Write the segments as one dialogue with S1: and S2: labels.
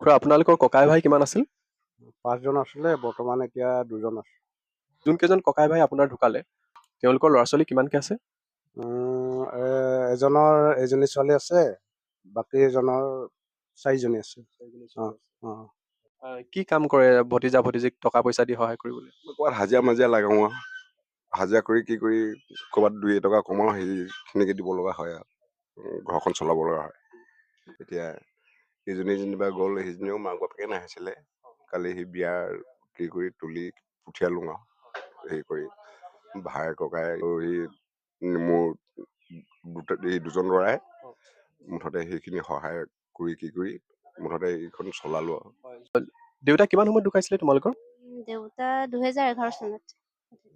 S1: খুৰা, আপোনালোকৰ ককাই ভাই কিমান আছিল?
S2: পাঁচজন আছিলে, বৰ্তমান এতিয়া দুজন আছে।
S1: যোনকেইজন ককাই ভাই আপোনাৰ ঢুকালে, তেওঁলোকৰ ল'ৰা ছোৱালী কিমানকে আছে?
S2: এজনৰ এজনী ছোৱালী আছে, বাকী এজনৰ চাৰিজনী আছে। অঁ।
S1: কি কাম কৰে ভতিজা ভতিজীক টকা পইচা দি সহায় কৰিবলৈ?
S3: মই ক'ৰবাত হাজিৰা মাজিৰা লগাওঁ আৰু হাজিৰা কৰি কি কৰি ক'ৰবাত দুই এটকা কমাওঁ, সেইখিনিকে দিব লগা হয় আৰু ঘৰখন চলাব লগা হয়। এতিয়া ইজনী যেনিবা গ'ল, সেইজনীও মাক বাপেকে নাহিছিলে। কালি সি বিয়াৰ কি কৰি তুলি পঠিয়ালোঁ আৰু হেৰি কৰি ভাই ককাই আৰু সি মোৰ দুটা এই দুজন ল'ৰাই মুঠতে সেইখিনি সহায় কৰি কি কৰি মুঠতে এইখন চলালোঁ আৰু।
S1: দেউতা কিমান সময়ত ঢুকাইছিলে তোমালোকৰ?
S4: দেউতা 2011 চনত।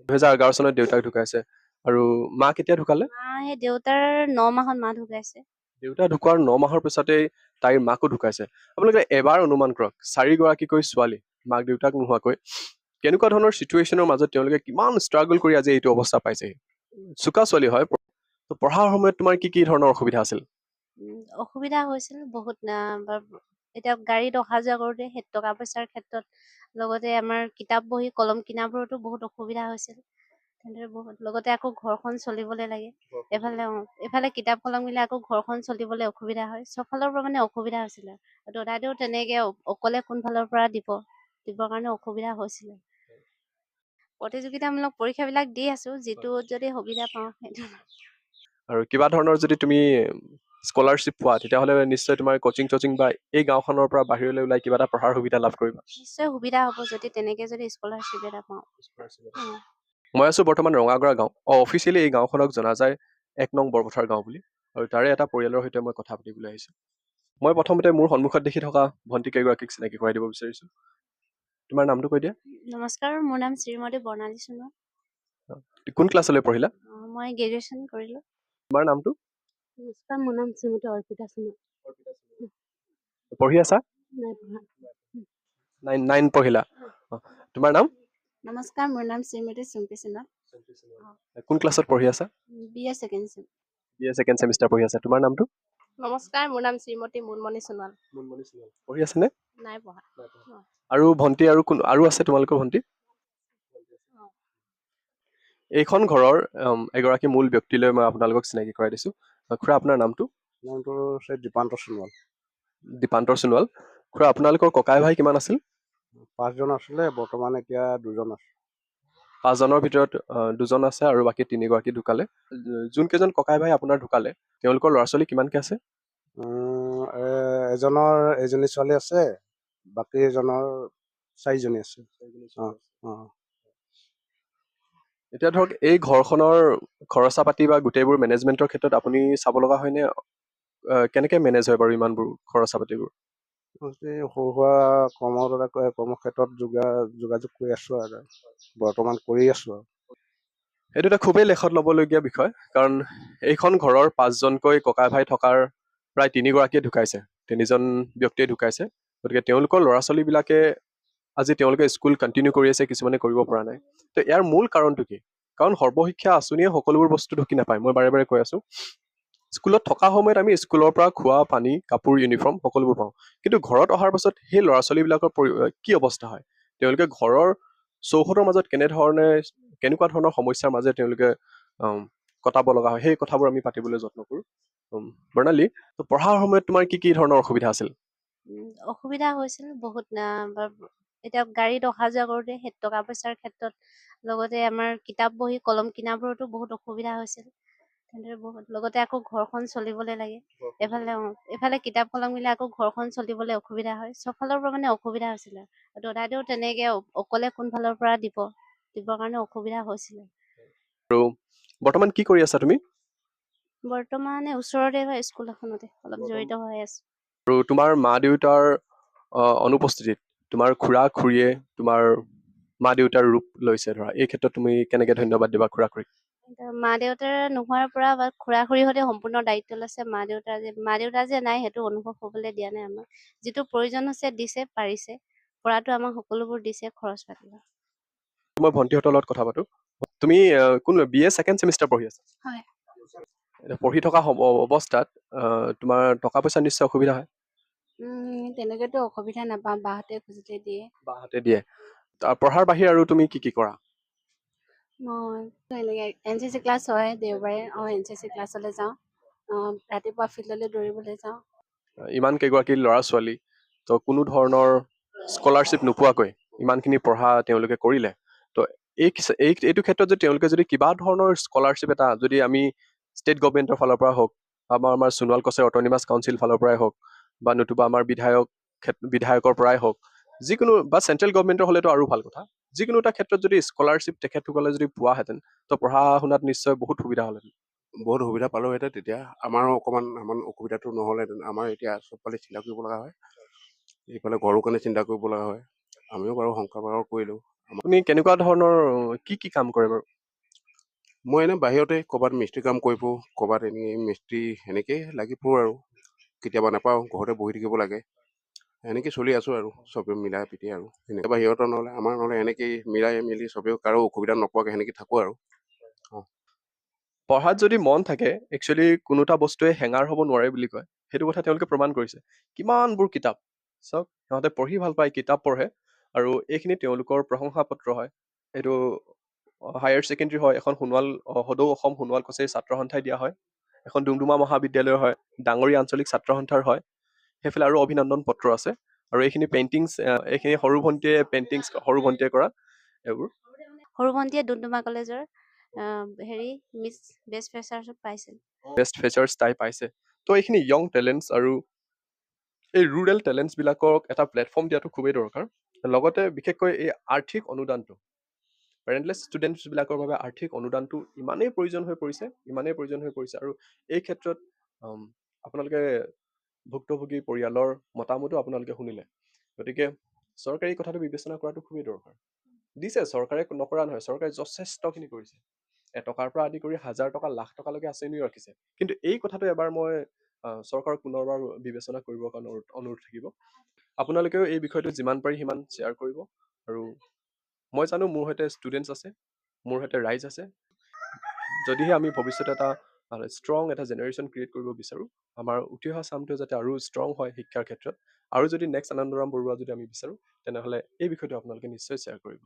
S1: 2011 চনত দেউতাক ঢুকাইছে। আৰু মা কেতিয়া ঢুকালে?
S4: মা সেই দেউতাৰ 9 মাহত মা ঢুকাইছে।
S1: দেউতা ঢুকোৱাৰ 9 মাহৰ পিছতেই তাইৰ মাকো ঢুকাইছে। আপোনালোকে এবাৰ অনুমান কৰক, চাৰিগৰাকীকৈ ছোৱালী মাক দেউতাক নোহোৱাকৈ কেনেকুৱা ধৰণৰ চিটুৱেশ্যনৰ মাজত তেওঁলোকে কিমান ষ্ট্ৰাগল কৰি আজি এইটো অৱস্থা পাইছেহি। চোকা ছোৱালী হয়, তো পঢ়াৰ সময়ত তোমাৰ কি কি ধৰণৰ অসুবিধা আছিল?
S4: অসুবিধা হৈছিল বহুত। এতিয়া গাড়ীত অহা যোৱা কৰোঁতে সেই টকা পইচাৰ ক্ষেত্ৰত, লগতে আমাৰ কিতাপ বহী কলম কিনাবোৰতো বহুত অসুবিধা হৈছিল। তেনেদৰে বহুত, লগতে আকৌ ঘৰখন চলিবলৈ লাগে। এইফালে এইফালে কিতাপ কলম কিনিলে আকৌ ঘৰখন চলিবলৈ অসুবিধা হয়। চব ফালৰ পৰা মানে অসুবিধা হৈছিলে। আৰু দাদাইদেউ তেনেকে অকলে কোনফালৰ পৰা দিব, দিবৰ কাৰণে অসুবিধা হৈছিলে। প্ৰতিযোগিতামূলক পৰীক্ষাবিলাক দি আছো, যিটোত যদি সুবিধা পাওঁ সেইটো।
S1: আৰু কিবা ধৰণৰ যদি তুমি স্কলাৰশ্বিপ পোৱা, তেতিয়াহ'লে নিশ্চয় তোমাৰ কচিং চচিং বা এই গাঁওখনৰ পৰা বাহিৰলৈ ওলাই কিবা এটা পঢ়াৰ সুবিধা লাভ কৰিবা।
S4: নিশ্চয় সুবিধা হ'ব যদি তেনেকে যদি স্কলাৰশ্বিপ এটা পাওঁ।
S1: মই আছো বৰ্তমান ৰঙাগড়া গাঁও। অফিচিয়েলি এই গাঁওখনক জনা যায় 1 নং বৰপথাৰ গাঁও বুলি, আৰু তাৰে এটা পৰিয়ালৰ সৈতে মই কথা পাতিবলৈ আহিছো। মই প্ৰথমতে মোৰ সন্মুখত দেখি থকা ভণ্টি কেইগৰাকীক চিনাকি কৰাই দিব বিচাৰিছো। তোমাৰ নামটো কৈ দিয়া।
S4: নমস্কাৰ, মোৰ নাম শ্ৰীমতী বৰ্ণালী সোণোৱাল।
S1: কোন ক্লাছলৈ পঢ়িলা?
S4: মই গ্ৰেজুৱেশ্যন কৰিলোঁ।
S1: তোমাৰ নামটো?
S4: নমস্কাৰ, মোৰ নাম শ্ৰীমতী অৰ্পিতা সোণোৱাল।
S1: পঢ়ি আছা?
S4: নাই পঢ়া।
S1: নাইন পঢ়িলা। তোমাৰ নাম?
S4: নমস্কাৰ, মোৰ নাম শ্ৰীমতী চুম্পী সোণোৱাল।
S1: কোন ক্লাছত পঢ়ি আছা?
S4: B A second sem.
S1: B A second semester পঢ়ি আছা। তোমাৰ নামটো?
S4: নমস্কাৰ, মোৰ নাম শ্ৰীমতী মুনমণি সোণোৱাল।
S1: মুনমণি সোণোৱাল। পঢ়ি আছেনে?
S4: নাই পঢ়া।
S1: আৰু ভণ্টি আৰু কোন আৰু আছে তোমালোকৰ ভণ্টি? এইখন ঘৰৰ এগৰাকী মূল ব্যক্তিলৈ মই আপোনালোকক চিনাকি কৰাই দিছো। খুৰা, আপোনাৰ নামটো?
S2: নামটো হৈছে দীপান্তৰ সোণোৱাল।
S1: দীপান্তৰ সোণোৱাল। খুৰা, আপোনালোকৰ ককাই ভাই কিমান আছিল?
S2: পাঁচজন আছিলে, বৰ্তমান এতিয়া দুজন আছে।
S1: পাঁচজনৰ ভিতৰত দুজন আছে আৰু বাকী তিনিগৰাকী ঢুকালে। যোনকেইজন ককাই ভাই আপোনাৰ ঢুকালে, তেওঁলোকৰ ল'ৰা ছোৱালী কিমানকে আছে?
S2: এজনৰ এজনী ছোৱালী আছে, বাকী এজনৰ চাৰিজনী আছে। অঁ।
S1: এতিয়া ধৰক এই ঘৰখনৰ খৰচা পাতি বা গোটেইবোৰ মেনেজমেণ্টৰ ক্ষেত্ৰত আপুনি চাব লগা হয়নে? কেনেকে মেনেজ হয় বাৰু ইমানবোৰ খৰচা পাতিবোৰ?
S2: এই সৰু সুৰা কৰ্মক্ষেত্ৰত যোগাযোগ কৰি আছো আৰু বৰ্তমান কৰি আছো আৰু।
S1: এইটো এটা খুবেই লেখত ল'বলগীয়া বিষয়, কাৰণ এইখন ঘৰৰ পাঁচজনকৈ ককাই ভাই থকাৰ প্ৰায় তিনিগৰাকীয়ে ঢুকাইছে, তিনিজন ব্যক্তিয়ে ঢুকাইছে। গতিকে তেওঁলোকৰ ল'ৰা ছোৱালীবিলাকে আজি তেওঁলোকে স্কুল কণ্টিনিউ কৰি আছে, কিছুমানে কৰিব পৰা নাই। তো ইয়াৰ মূল কাৰণটো কি? কাৰণ সৰ্বশিক্ষা আঁচনিয়ে সকলোবোৰ বস্তু ঢুকি নাপায়। মই বাৰে বাৰে কৈ আছো, স্কুলত থকা সময়ত আমি স্কুলৰ পৰা খোৱা পানী, কাপোৰ, ইউনিফৰ্ম সকলোবোৰ পাওঁ, কিন্তু ঘৰত অহাৰ পাছত সেই ল'ৰা ছোৱালীবিলাকৰ কি অৱস্থা হয়, তেওঁলোকে ঘৰৰ চৌহদৰ মাজত কেনেকুৱা ধৰণৰ সমস্যাৰ মাজেৰে তেওঁলোকে কটাব লগা হয়, সেই কথাবোৰ আমি পাতিবলৈ যত্ন কৰোঁ। বৰ্ণালী, তো পঢ়াৰ সময়ত তোমাৰ কি কি ধৰণৰ অসুবিধা আছিল?
S4: অসুবিধা হৈছিল বহুত। এতিয়া গাড়ীত অহা যোৱা কৰোঁতে সেই টকা পইচাৰ ক্ষেত্ৰত, লগতে আমাৰ কিতাপ বহী কলম কিনাবোৰতো বহুত অসুবিধা হৈছিল। তেনেদৰে বহুত, লগতে আকৌ ঘৰখন চলিবলৈ লাগে। এইফালে এইফালে কিতাপ কলম কিনিলে আকৌ ঘৰখন চলিবলৈ অসুবিধা হয়। চব ফালৰ পৰা মানে অসুবিধা হৈছিলে। আৰু দাদাইদেউ তেনেকে অকলে কোনফালৰ পৰা দিব, দিবৰ কাৰণে অসুবিধা হৈছিলে।
S1: আৰু বৰ্তমান কি কৰি আছা তুমি?
S4: বৰ্তমান ওচৰতে হয় স্কুল এখনতে অলপ জড়িত হৈ আছো।
S1: আৰু তোমাৰ মা দেউতাৰ অনুপস্থিতিত তোমাৰ খুৰা খুৰীয়ে তোমাৰ মা দেউতাৰ ৰূপ লৈছে ধৰা, এই ক্ষেত্ৰত তুমি কেনেকে ধন্যবাদ দিবা খুৰা খুৰীক?
S4: মা দেউতাৰ নোহোৱাৰ পৰা বা খুৰা খুৰীহঁতে সম্পূৰ্ণ দায়িত্ব লৈছে। মা দেউতা যে নাই সেইটো অনুভৱ হ'বলৈ দিয়া নাই আমাক। যিটো প্ৰয়োজন হৈছে দিছে, পাৰিছে পৰাটো আমাক সকলোবোৰ দিছে, খৰচ পাতি।
S1: মই ভণ্টিহঁতৰ লগত কথা পাতো। তুমি কোন বি এ ছেকেণ্ড ছেমিষ্টাৰ পঢ়ি আছা?
S4: হয়।
S1: এতিয়া পঢ়ি থকা অৱস্থাত তোমাৰ টকা পইচা নিশ্চয় অসুবিধা হয়?
S4: তেনেকেতো অসুবিধা নাপাওঁ, বাহঁতে খুজিলে দিয়ে।
S1: বাহঁতে দিয়ে। পঢ়াৰ বাহিৰে আৰু তুমি কি কি কৰা?
S4: মই এনেকৈ NCC class হয় দেওবাৰে, NCC ক্লাছলৈ যাওঁ, ৰাতিপুৱা ফিল্ডলৈ দৌৰিবলৈ যাওঁ।
S1: ইমান কেইগৰাকী ল'ৰা ছোৱালী তো কোনো ধৰণৰ স্কলাৰশ্বিপ নোপোৱাকৈ ইমানখিনি পঢ়া তেওঁলোকে কৰিলে, তো এইটো ক্ষেত্ৰত যদি তেওঁলোকে যদি কিবা ধৰণৰ স্কলাৰশ্বিপ এটা যদি আমি ষ্টেট গভমেণ্টৰ ফালৰ পৰা হওক, বা আমাৰ সোণোৱাল কছাৰী অট'নমাছ কাউন্সিল ফালৰ পৰাই হওক, বা নতুবা আমাৰ বিধায়কৰ পৰাই হওক, যিকোনো বা চেণ্ট্ৰেল গভমেণ্টৰ হ'লেতো আৰু ভাল কথা, যিকোনো এটা ক্ষেত্ৰত যদি স্কলাৰশ্বিপ তেখেতসকলে যদি পোৱাহেঁতেন, তো পঢ়া শুনাত নিশ্চয় বহুত সুবিধা হ'লহেঁতেন।
S2: বহুত সুবিধা পালোহেঁতেন, তেতিয়া আমাৰো অকণমান আমাৰ অসুবিধাটো নহ'লহেঁতেন। আমাৰ এতিয়া চবফালে চিন্তা কৰিব লগা হয়, এইফালে ঘৰৰ কাৰণে চিন্তা কৰিব লগা হয়। আমিও বাৰু সংসাৰ বাৰো কৰিলোঁ।
S1: আপুনি কেনেকুৱা ধৰণৰ কি কি কাম কৰে বাৰু?
S2: মই এনে বাহিৰতে ক'ৰবাত মিস্ত্ৰী কাম কৰি ফুৰোঁ, ক'ৰবাত এনেই মিস্ত্ৰী সেনেকেই লাগি ফুৰোঁ আৰু কেতিয়াবা নাপাওঁ, ঘৰতে বহি থাকিব লাগে। এনেকেই চলি আছোঁ আৰু চবে মিলাই প্ৰীতি আৰু সেনেকে সিহঁতৰ নহ'লে আমাৰ নহ'লে এনেকেই মিলাই মিলি চবেও কাৰো অসুবিধা নপোৱাকৈ সেনেকৈ থাকোঁ আৰু।
S1: পঢ়াত যদি মন থাকে, একচুৱেলি কোনো এটা বস্তুৱে হেঙাৰ হ'ব নোৱাৰে বুলি কয়, সেইটো কথা তেওঁলোকে প্ৰমাণ কৰিছে। কিমানবোৰ কিতাপ চাওক, সিহঁতে পঢ়ি ভাল পায়, কিতাপ পঢ়ে, আৰু এইখিনি তেওঁলোকৰ প্ৰশংসা পত্ৰ হয়। এইটো হায়াৰ ছেকেণ্ডেৰী হয়, এখন সোণোৱাল সদৌ অসম সোণোৱাল কছাৰী ছাত্ৰ সন্থাই দিয়া হয়, এখন ডুমডুমা মহাবিদ্যালয়ৰ হয়, ডাঙৰীয়া আঞ্চলিক ছাত্ৰ সন্থাৰ হয়, সেইফালে আৰু অভিনন্দন পত্ৰ আছে। আৰু এইখিনি পেইণ্টিংছ, এইখিনি সৰু ভণ্টিয়ে পেইণ্টিংছ, সৰু ভণ্টিয়ে কৰা এইবোৰ।
S4: সৰু ভণ্টিয়ে ডুমডুমা কলেজৰ হেৰি মিছ বেষ্ট ফ্ৰেচাৰ্ছত পাইছিল।
S1: বেষ্ট ফ্ৰেচাৰ্ছ তাই পাইছে। তো এইখিনি য়ং টেলেণ্টছ আৰু এই ৰুৰেল টেলেণ্টছবিলাকক এটা প্লেটফৰ্ম দিয়াটো খুবেই দৰকাৰ। লগতে বিশেষকৈ এই আৰ্থিক অনুদানটো, পেৰেণ্টলেছ ষ্টুডেণ্টছবিলাকৰ বাবে আৰ্থিক অনুদানটো ইমানেই প্ৰয়োজন হৈ পৰিছে, ইমানেই প্ৰয়োজন হৈ পৰিছে। আৰু এই ক্ষেত্ৰত আপোনালোকে ভুক্তভোগী পৰিয়ালৰ মতামতো আপোনালোকে শুনিলে, গতিকে চৰকাৰী কথাটো বিবেচনা কৰাটো খুবেই দৰকাৰ। দিছে চৰকাৰে, নকৰা নহয়, চৰকাৰে যথেষ্টখিনি কৰিছে, এটকাৰ পৰা আদি কৰি হাজাৰ টকা লাখ টকালৈকে আঁচনিও ৰাখিছে। কিন্তু এই কথাটো এবাৰ মই চৰকাৰক পুনৰবাৰ বিবেচনা কৰিবৰ কাৰণে অনুৰোধ থাকিব। আপোনালোকেও এই বিষয়টো যিমান পাৰি সিমান শ্বেয়াৰ কৰিব। আৰু মই জানো মোৰ সৈতে ষ্টুডেণ্টছ আছে, মোৰ সৈতে ৰাইজ আছে। যদিহে আমি ভৱিষ্যতে এটা ষ্ট্ৰং এটা জেনেৰেশ্যন ক্ৰিয়েট কৰিব বিচাৰোঁ, আমাৰ উঠি অহা চামটোৱে যাতে আৰু ষ্ট্ৰং হয় শিক্ষাৰ ক্ষেত্ৰত, আৰু যদি নেক্সট আনন্দৰাম বৰুৱা যদি আমি বিচাৰোঁ, তেনেহ'লে এই বিষয়টো আপোনালোকে নিশ্চয় শ্বেয়াৰ কৰিব।